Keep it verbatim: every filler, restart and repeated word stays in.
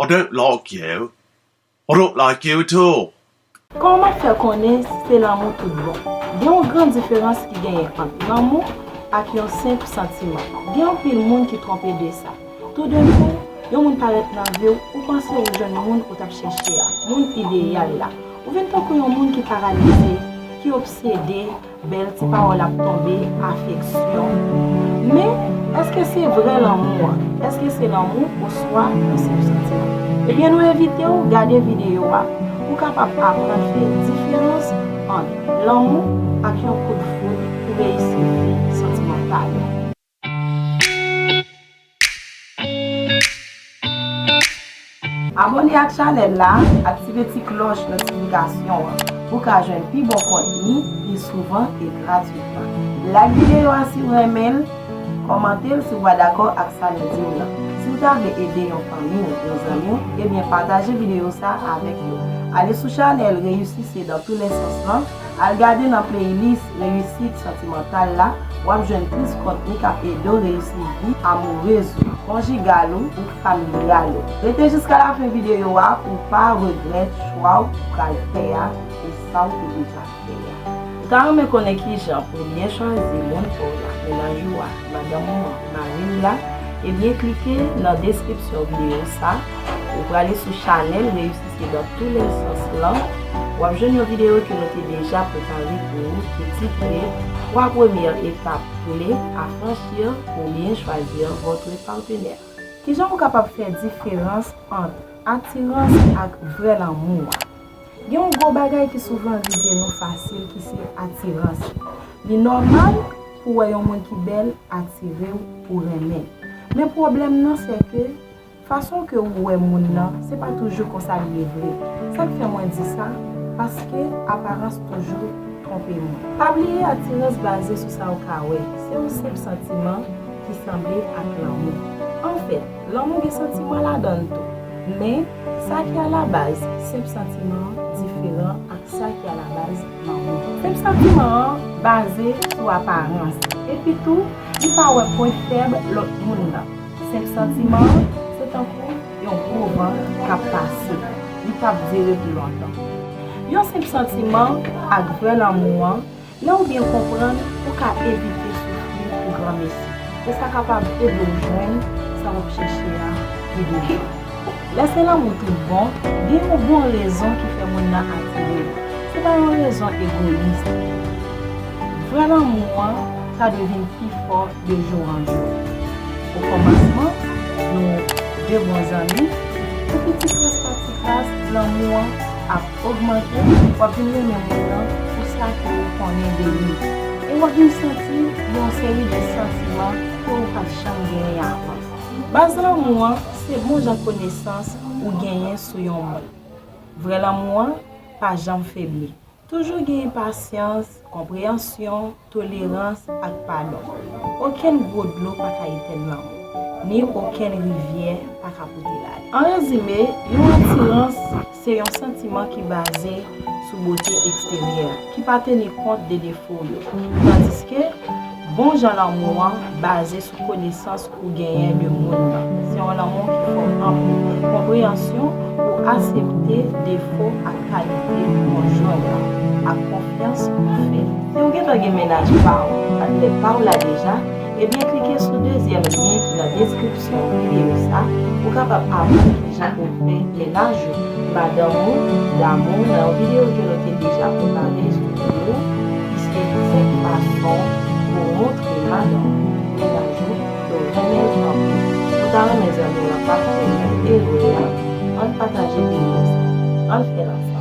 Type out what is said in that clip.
I don't like you. I don't like you at all. Kòman m ap fè konnen si se lanmou tout bon? Gen yon gran diferans ki genyen ant lanmou ak yon senp santiman. Gen anpil moun ki twonpe de sa. Toudenkou, yon moun parèt nan vi w, ou panse ou jwenn moun ou t ap chèche a, moun ideyal la. Ou vin tankou yon moun ki paralize, ki obsede, bèl ti pawòl ap tonbe, afeksyon. Men, èske se vrè lanmou an? Èske se lanmou oswa yon senp santiman? Ebyen, nou envite w gade videyo a pou w kapab aprann fè diferans ant lanmou ak yon kout foud pou reyisi vi santimantal ou. Abòne ak chanèl la, aktive ti klòch notifikasyon an pou w ka jwenn pi bon kontni pi souvan e gratitman. Like videyo a si w renmen l, kòmante l si w pa dakò ak sa nou di w lan. Si w ta vle ede yon fanmi w, yon zanmi w, ebyen pataje videyo sa a avèk yo. Ale sou chanèl Reyisi se dans tous les sens lan, al gade nan playlist Reyisit santimantal la, w ap jwenn plis kontni k ap ede w reyisi vi amourez ou, konjigal ou, ou familyal ou. Rete jiska lafen videyo a pou w pa regrèt chwa w pral fè a e sa w te deja fè a. Ou ta renmen konnen kijan pou w byen chwazi moun pa w la, mennaj ou a, madanm ou an, mari w la? Ebyen, klike nan deskripsyon videyo sa, ou prale sou chanèl Reyisi se dans tous les sens lan, w ap jwenn yon videyo ke nou te deja prepare pou ou ki titre Twa premyè etap kle a franchi pou byen chwazi votre partenaire. Kijan ou kapab fè diferans ant atirans ak vrè lanmou a? Gen yon gwo bagay ki souvan rive nou fasil ki se atirans. Li nòmal pou w wè yon moun ki bèl atire w, ou renmen. Men pwoblèm nan se ke fason ke ou wè moun nan, se pa toujou konsa l ye vre. Sa k fè mwen di sa? Paske aparans toujou twonpe moun. Pa bliye atirans baze sou sa w ka wè. Se yon senp santiman ki sanble ak lanmou. Anfèt, lanmou gen santiman ladan l tou. Men, sa ki alabaz senp santiman an diferan ak sa ki alabaz lanmou. Senp santiman an baze sou aparans. Epitou, li pa wè pwen fèb lòt moun nan. Senp santiman an se tankou yon gwo van k ap pase. Li p ap dire pou lontan. Yon senp santiman ak vrè lanmou an, lè w byen konprann, ou ka evite soufri pou granmesi. E sa kapab ede w jwenn sa w ap chèche a pi devan. Lè se lanmou tout bon, gen yon bon rezon ki fè moun nan atire w. Se pa yon rezon egoyis. Vrè lanmou an ka devin pi fò de jou an jou. Okòmansman, nou de bon zanmi, epi ti kras pa ti kras, lanmou an ap ogmante, w ap vin renmen moun nan pou sa ke ou konnen de li. E w ap vin santi yon seri de santiman ke ou pa t janm genyen avan. Baz lanmou an se bon jan konesans ou genyen sou yon moun. Vrè lanmou an pa janm febli. Toujou genyen pasyans, konpreyansyon, tolerans ak padon. Okenn gwo dlo pa ka etèn lanmou, ni okenn rivyè pa ka pote l ale. An rezime, yon atirans se yon santiman ki baze sou bote eksteryè, ki pa teni kont de defo w yo, tandiske bon jan lanmou an baze sou konesans ou genyen de moun nan. Se yon lanmou ki fò anpil. Konpreyansyon pou aksepte defo ak kalite konjwen w lan, ak konfyans ou fè. Si w gentan gen mennaj pa w, patnè pa w la deja, ebyen klike sou dezyèm lyen ki nan deskripsyon videyo sa pou w kapab aprann kijan pou w fè mennaj ou, madanm ou, damou nan yon videyo ke nou te deja prepare sou ou, ki se senk fason pou w montre madanm ou, mennaj ou, ke w renmen l anpil. Si w ta renmen zanmi w lan pa fè menm erè a, ann pataje videyo sa. Ann fè l ansanm.